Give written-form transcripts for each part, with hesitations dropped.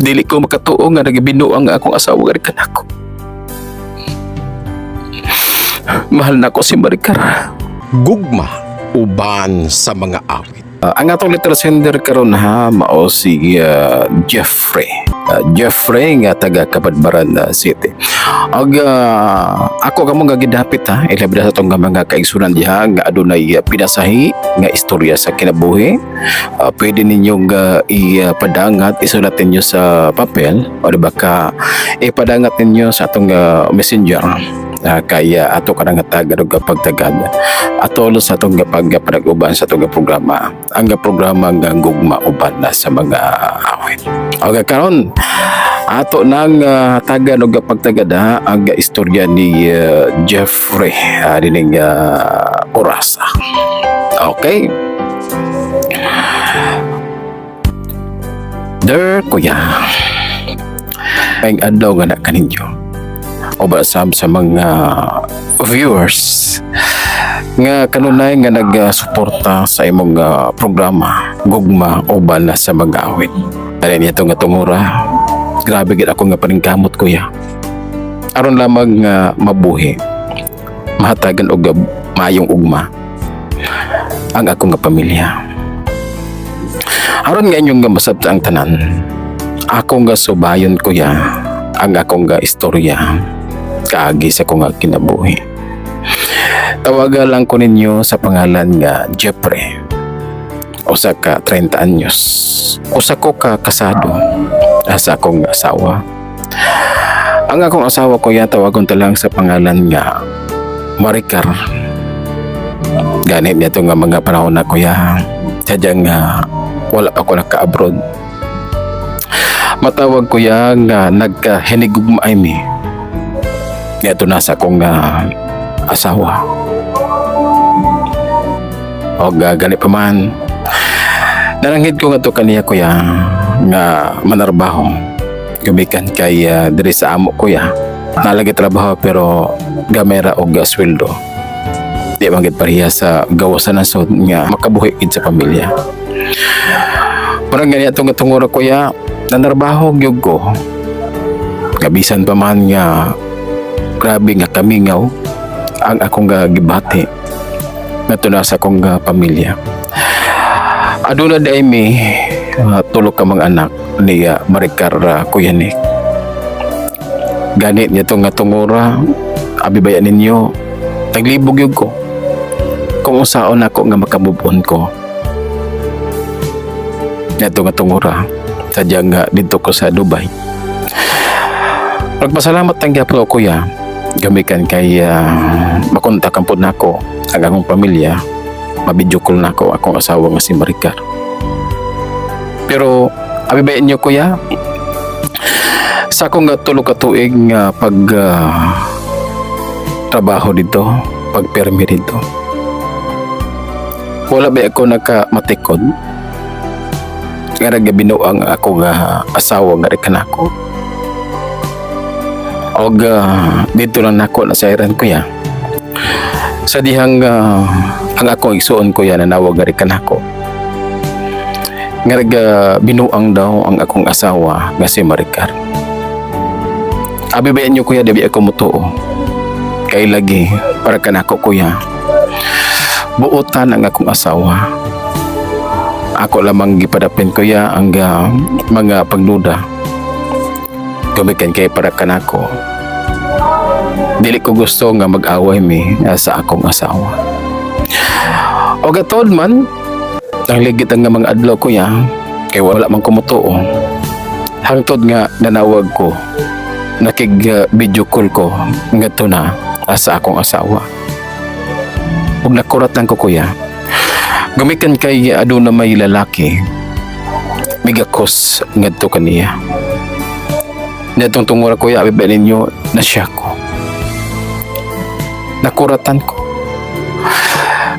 Dili ko makatuo nga nagabinuang ang akong asawa nga kanako. Mahal na ko si Maricar. Gugma uban sa mga awit. Ang atong letter sender karon ha, mao si Jeffrey. Jeffrey nga taga Cabadbaran City. Og ako kamo nga gidapit ha, ilabi na sa atong nga mga kaigsunan diha nga adunay pinasahi nga istorya sa kinabuhi. Pwede ninyong ipadangat, isulat ninyo sa papel o di ba ka ipadangat ninyo sa atong messenger. Kaya ato ka nga tagad og pagtagad atol sa atong pagpanag-uban sa atong programa, ang programa nga Gugma Uban na sa Mga Awit. Okay, karon ato nang tagan og pagtagada ang istorya ni Jeffrey dining orasa. Okay. Der kuya. Ang adlaw nga na kaninyo. O ba sa mga viewers nga kanunay nga nagsuporta sa imong programa Gugma Uban na sa Mga Awit. Dali niya nga tungura. Grabe gid ako nga paningkamot, kuya. Aron lamang nga mabuhi. Mahatagan og maayong ugma ang akong nga pamilya. Aron nga inyong nga masabta ang tanan. Ako nga subayon, kuya, ang akong nga istorya kaagi sa akong nga kinabuhi. Tawagan lang ko ninyo sa pangalan nga Jeffrey. Usa ka 30 anyos. Usa ko ka kasado sa akong asawa. Ang akong asawa ko ya, tawagon ta lang sa pangalan nga Maricar. Ganit niya nga mga panahon na, kuya. Sadyang nga wala pa ko naka-abroad. Matawag ko ya nga nagkahinigugma ay mi. Niadto na sa akong asawa. O gani pa man. Naranghid ko nga to kaniya, kuya, nga manarbaho. Gumikan kay diri sa amo, kuya. Nalagi trabaho pero gamay ra og sweldo. Di man gid pareha sa gawas sa nasod nga makabuhi gid sa pamilya. Parang gani atong tungura, kuya, nanarbaho gyud ko. Gabisan pa man nga grabe nga kamingaw ang akong nga gibati ngadto na sa akong nga pamilya. Aduna di mi tulo ka mga anak ni Maricar, Kuya Nick. Ganit niya nga tungura, abi baya ninyo, naglibog yun ko. Kung usaon ako nga makamove on ko. Niya nga tungura, sadya nga dito ko sa Dubai. Nagpasalamat ang gyapon ko, kuya. Gamikan kay makontak ang pod nako ang akong pamilya. Ma-video call nako akong asawa nga si Maricar. Pero abi ba inyo, kuya, sa akong nga 3 ka tuig nga pag trabaho dito, pagpermi dito. Wala ba ako nakamatikod nga nagabinuang ako nga asawa nga kanako. Og dito lang nako na sayran, kuya. Sa dihang ang akong igsuon, kuya, nanawag nga kanako. Nga naga binuang daw ang akong asawa nga si Maricar. Abi ba inyo, kuya, di ako mutuo. Kay lagi para kanako, kuya. Buotan ang akong asawa. Ako lamang gipadapin, kuya, ang mga pagduda. Gumikan kay para kanako. Dili ko gusto nga mag-away mi sa akong asawa. O gatod man, ang ligit ang nga mga adlaw, kuya, kay wala man ko mutuo. Hangtod nga nanawag ko, nakig video call ko ngadto na sa akong asawa. Ug nakurat lang ko, kuya. Gumikan kay aduna may lalaki migakos ngadto kaniya. Netong tungura, kuya, abi ba ninyo, na siya ko. Nakuratan ko.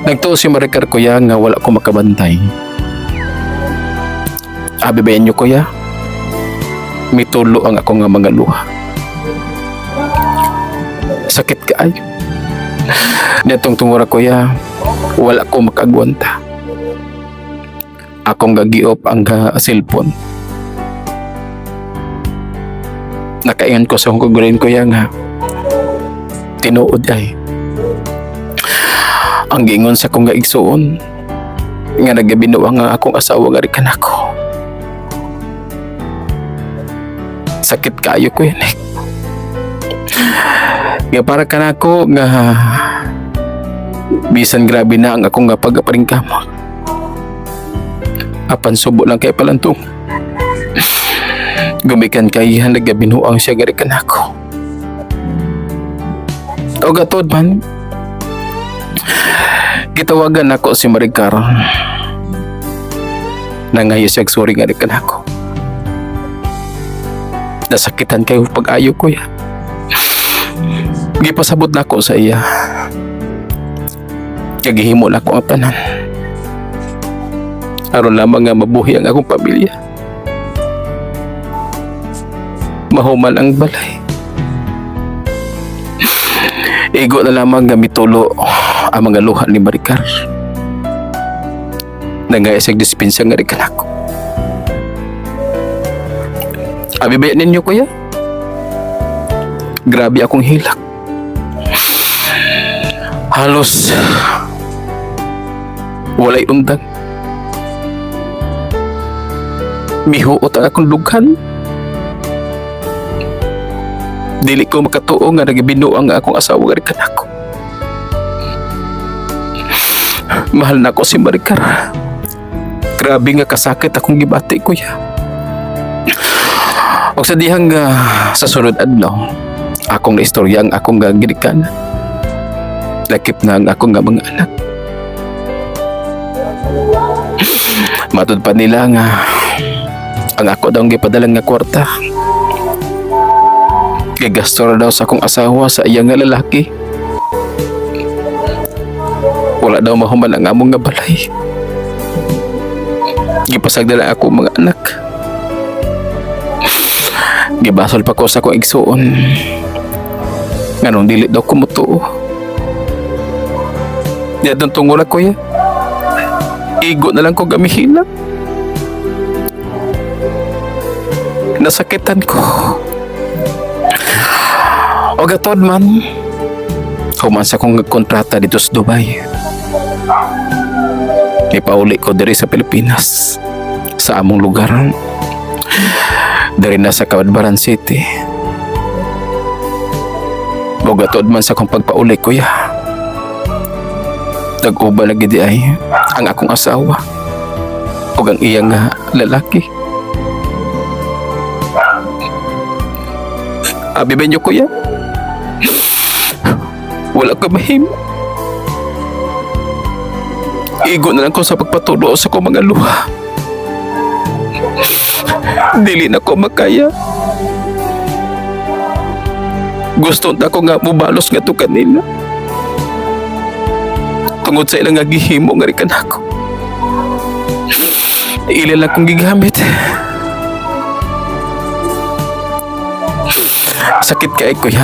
Nagtuo si Maricar, kuya, nga wala ko makabantay. Abi ba inyo, kuya? Mitulo ang ako nga mga luha. Sakit kaayo. Netong tungura, kuya, wala ko makagwanta. Akong gagiop ang cellphone. Nakaingon ko sa akong kaugalingon, kuya, nga tinuod ay ang giingon sa akong igsuon nga nagabinuang ang akong asawa nga kanako. Sakit kayo ko yan eh. Nga para kanako nga bisan grabe na ang akong nga pagparingkamot, apan subo lang kay palantong gumikan kay nagabinuang siya gari kanako. O gatod man, gitawagan ako si Maricar. Nangayo siya sorry nga kanako. Nasakitan kayo pag-ayo ko ya. Gipasabot na ako sa iya. Gagihimo na ako ang tanan aron lamang nga mabuhi ang akong pamilya. Mahuman ang balay. Igo na lamang nga mitulo ang mga luha ni Maricar. Nangaya siyang dispensa nga rin ako. Abi ba ninyo, kuya? Grabe akong hilak. Halos walay undang. Mihuot ang akong dughan. Dili ko makatuo nga nagabinuang ang akong asawa nga kanako. Mahal na ko si Maricar. Grabe nga kasakit akong gibati, kuya. Og sa dihang sa sunod adlaw, akong naistorya ang akong ginikanan. Lakip na ang akong nga mga anak. Matud pa nila nga ang ako daw ang gipadalang nga kwarta, gigasto ra daw sa akong asawa sa iyang nga lalaki. Wala daw mahuman ang among nga balay. Gipasagdala ako mga anak. Gibasol pa ko sa akong igsuon. Nganong dili daw ko mutuo. Di atong tungod ako ya. Igo na lang ko gamihila. Nasakitan ko. O gatod man, human sa akong kontrata dito sa Dubai, ipauli ko diri sa Pilipinas, sa among lugar. Diri na sa Cabadbaran City. O gatod man sa akong pagpauli, kuya, nag-uba lagi di ay ang akong asawa ug ang iyang nga lalaki. Abi ba niyo, kuya? Wala ko mahimo. Igo na lang ko sa pagpatulo sa akong mga luha. Dili na ko makaya. Gusto na ko nga mubalos nga to kanila tungod sa ilang nga gihimo nga rikan ako. Ila lang kong gigamit. Sakit kay kuya.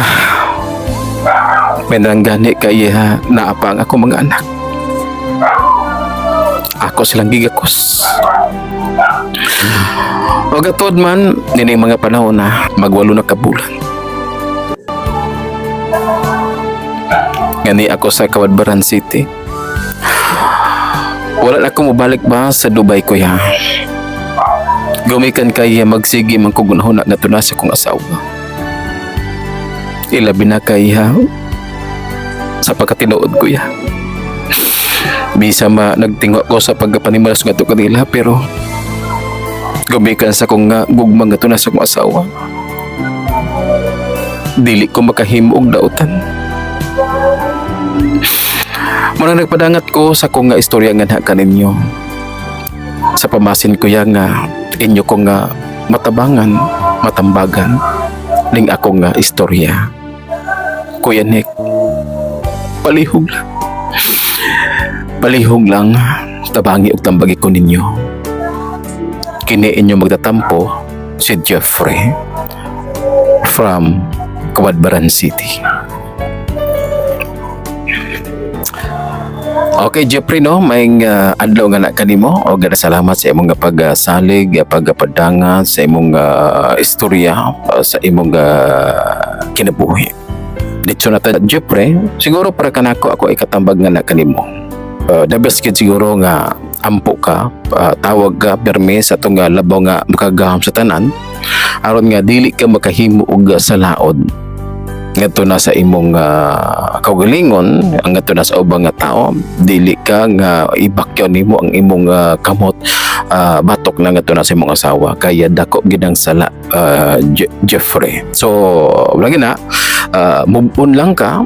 May gani kay naapa ang ako mga anak. Ako silang gigakos. O gatod man, nining mga panahon na magwalo na kabulan. Ngani ako sa Cabadbaran City. Wala na ako mobalik ba sa Dubai, kuya. Gumikan kay magsige man kog hunahuna nga tuna sa kong asawa. Ilabi na kay ha, sa pagkatinuod, kuya. Bisa ma nagtingo ko sa pagkapanimalas nga to kanila, pero gumikan sa kong nga gugma nga tuna sa kong asawa, dili ko makahimo og dautan. Muna nagpadangat ko sa kong nga istorya nga na kaninyo. Sa pamasin ko ya nga inyo ko nga matabangan, matambagan ning ako nga istorya. Kuya Nick, palihog lang. Palihog lang tabangi og tambagi ko ninyo. Kini inyo magtatampo si Jeffrey from Cabadbaran City. Okay, Jeffrey, no, may adlaw nga na kanimo o salamat sa imong nga pagsalig, pagpadangan sa imong istorya, sa imong kinabuhi. Dito na ta, Jeffrey, siguro para kanako, ako ikatambag nga na kanimo. The best kid siguro nga ampo ka, tawag ka permi sa atong labaw nga makagahom sa tanan aron nga dili ka makahimo og salaod ngadto na sa imong kaugalingon, ang ngadto na sa ubang nga tao. Dili ka nga ibakyaw nimo ang imong kamot batok na ngadto na sa imong asawa kaya dako gid ang sala, Jeffrey. So lagi na move on lang ka,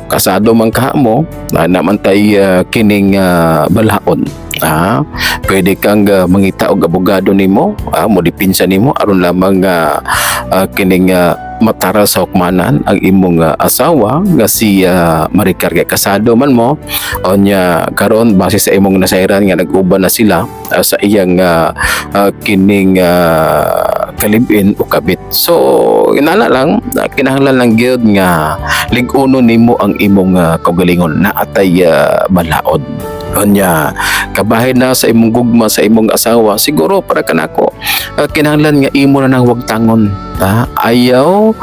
kasado man ka mo na namantay kining balaod. Pwede kang mangita og abogado nimo, mo dipinsa nimo aron lamang kining matara sa hukmanan ang imong asawa nga si Maricar kay kasado man mo. Onya karon, base sa imong nasayran nga nag-uban na sila sa iyang kining kalibin o kabit. So inana lang, kinahanglan lang gyud nga lig-uno nimo ang imong kaugalingon na atay balaod. Unya kabahin na sa imong gugma sa imong asawa, siguro para kanako kinahanglan nga imo na nang wagtangon. Ayaw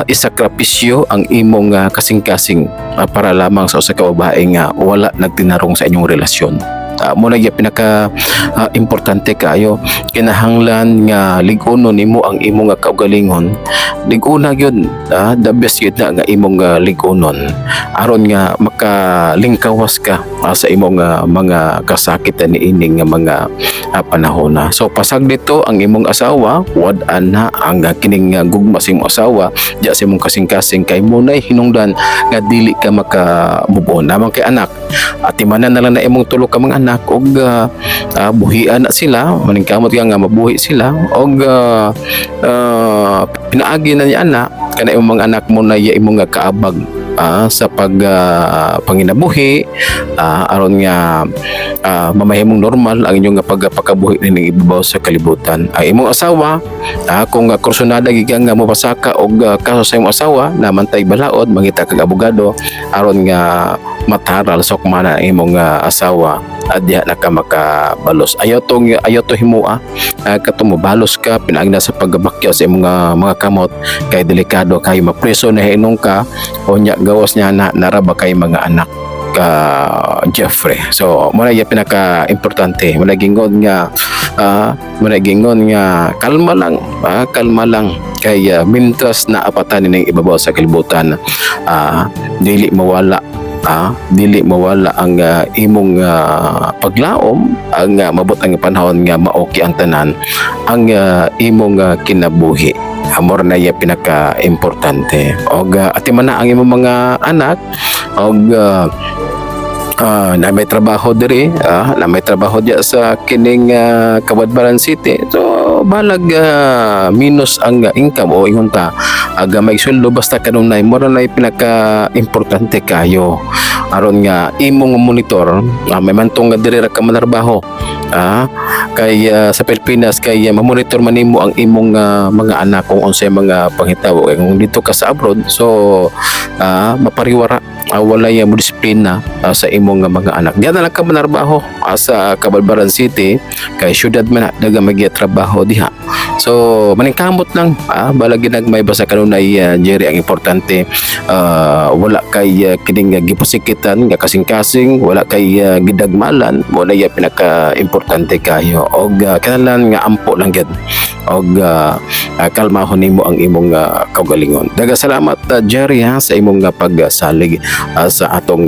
isakripisyo ang imong kasing-kasing para lamang sa usa ka babae nga wala nagtinarong sa inyong relasyon. Mo na gyud pinaka importante kaayo, kinahanglan nga lig-uno nimo ang imong nga kaugalingon. Lig-una gyud, the best gyud na nga imong lig-unon aron nga makalingkawas ka sa imong mga kasakitan niini nga mga panahon na. So pasag dito ang imong asawa, wad-an na ang kining gugma sa imong asawa diya sa imong kasing-kasing kay mo nay hinungdan nga dili ka maka move on. Lamang kay anak, atimanan na lang na imong tulo ka mga anak og buhian na sila, maningkamot ka nga mabuhi sila og pinaagi na niya anak kana imong mga anak mo na iya imong nga kaabag sa pag panginabuhi aron nga mamahimong normal ang inyong nga pagpakabuhi nining ibabaw sa kalibutan. Ang imong asawa, kung kursunada gikan nga mopasaka og kaso sa imong asawa, namantay balaod, mangita kag abogado aron nga mataral sa hukmana ang imong asawa at diha na ka makabalos. Ayaw to himua kato mobalos ka pinaagi na sa pagbakyaw sa imong mga kamot kay delikado kay mapreso na hinong ka o nya gawas niya na naraba kay mga anak ka, Jeffrey. So mo na yung pinaka importante. Mo na gingon nga kalma lang, kalma lang kay mintras na apatan ning ibabaw sa kalibutan, dili mawala ang imong paglaom ang mabot ang panahon nga maoki ang tanan ang imong kinabuhi. Amor na iya pinaka importante og atiman na ang imong mga anak og na may trabaho diri, na may trabaho diya sa kining Cabadbaran City. So balag minus ang income o ingon ta aga may sweldo, basta kanunay mo na pinaka importante kayo aron nga imong monitor may mantong nga diri ra ka manarbaho kay sa Pilipinas kay mamonitor man nimo ang imong mga anak kung unsay mga panghitabo. Kay kung dito ka sa abroad, so mapariwara, walay mo disiplina sa imong mga anak. Diyan na lang ka manarbaho sa Cabadbaran City kay syudad man na daga magya trabaho diha. So maningkamot lang, balag ginagmay, basta kanunay, Jerry, ang importante wala kay kining gipasikitan nga kasing-kasing, wala kay gidagmalan. Mo na iya pinaka importante kayo og kinahanglan nga ampo lang gyud og kalmahon nimo ang imong kaugalingon. Daghang salamat, Jerry, ha, sa imong pagsalig sa atong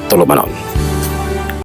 tulumanon.